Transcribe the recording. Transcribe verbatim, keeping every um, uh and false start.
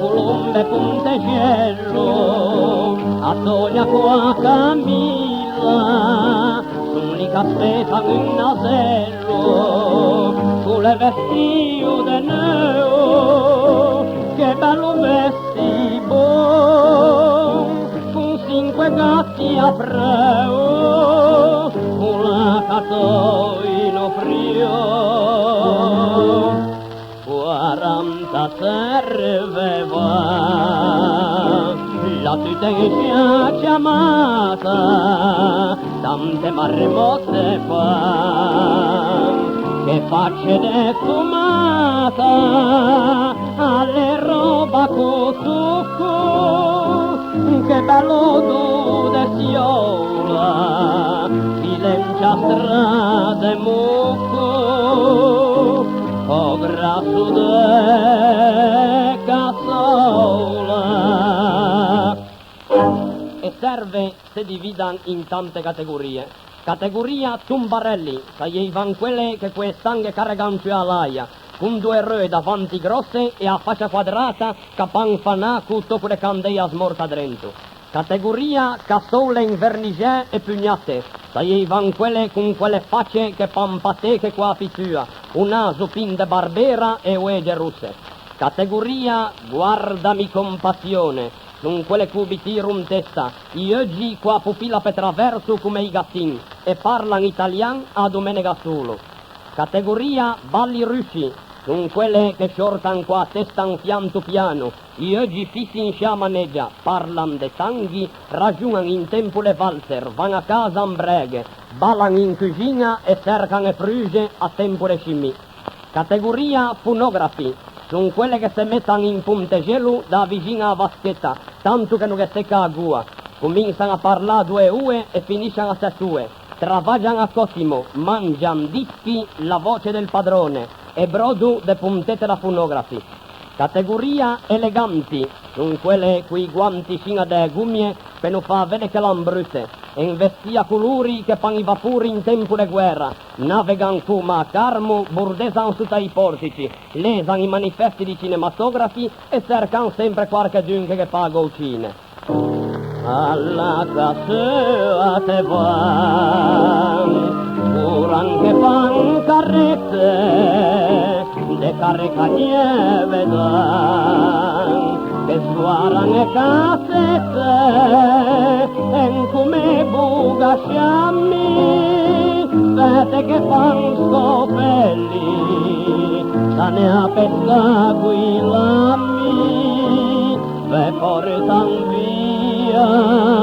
Colombe Pontexello, a Sonia co a Camilla, son lì ch'a spetan un aselo, ch'o l'é vestio de neuvo, che bello vestì bon, con sinque gati apreuo, con la catoino frio. Quaranta serve va, la tute in scià ciamata, tante marmotte fa, che face de sfumata, alle roba co suco, che bello odô de sioula, chi l'é in ciastra de muco, o grasso de cassoula. E serve se dividan in tante categorie. Categoria tombarelli, saieivan quelle che co-e stanghe carregan ciù a laia, con doe reue davanti grosse e a facia quadrata ch'a pan fanâ co-o toco de candeia smorta drento. Categoria cassoule invernixee e pugnate, saieivan quelle con quelle face che pan pateche co-a pittua, o naso pin de barbera e oege rosse. Categoria guardami con passione, son quelle co-o bitiro in testa, i euggi co-a pupilla pe traverso come i gatin, e parlan italian a domenega solo. Categoria balli russi, son quelle che sciortan co-a testa in fià into piano, i euggi fissi in sciâ manegia, parlan de tanghi, raxonan in tempo de valzer, van a casa in breghe, balan in cuxiña e çercan e fruxe a tempo de scimì. Categoria fonografi, son quelle che se metan in Pontexello da vixin a-a vaschetta, tanto che no ghe seca a goa, cominsan a parlâ doe oe e finiscian a sete oe, travaggian a còtimo, mangian dischi, la voce del padrone e brodo de pontette da fonografi. Categoria eleganti, son quelle co-i guanti fin a de gomie pe no fâ vede che l'an brute, e in vestî a colori che pan i vapori in tempo de guera, navegan coma a Carmo, bordesan sotta i portici, lesan i manifesti di cinematografi e çercan sempre quarchedun che ghe pago o cine. Alla casseua te van, coran che fan carrette, de carreca gneve dan, che sguaran e cassette, e come bugasciami, vede che fan scopelli, sane a pescâ coi lami, ve portan via.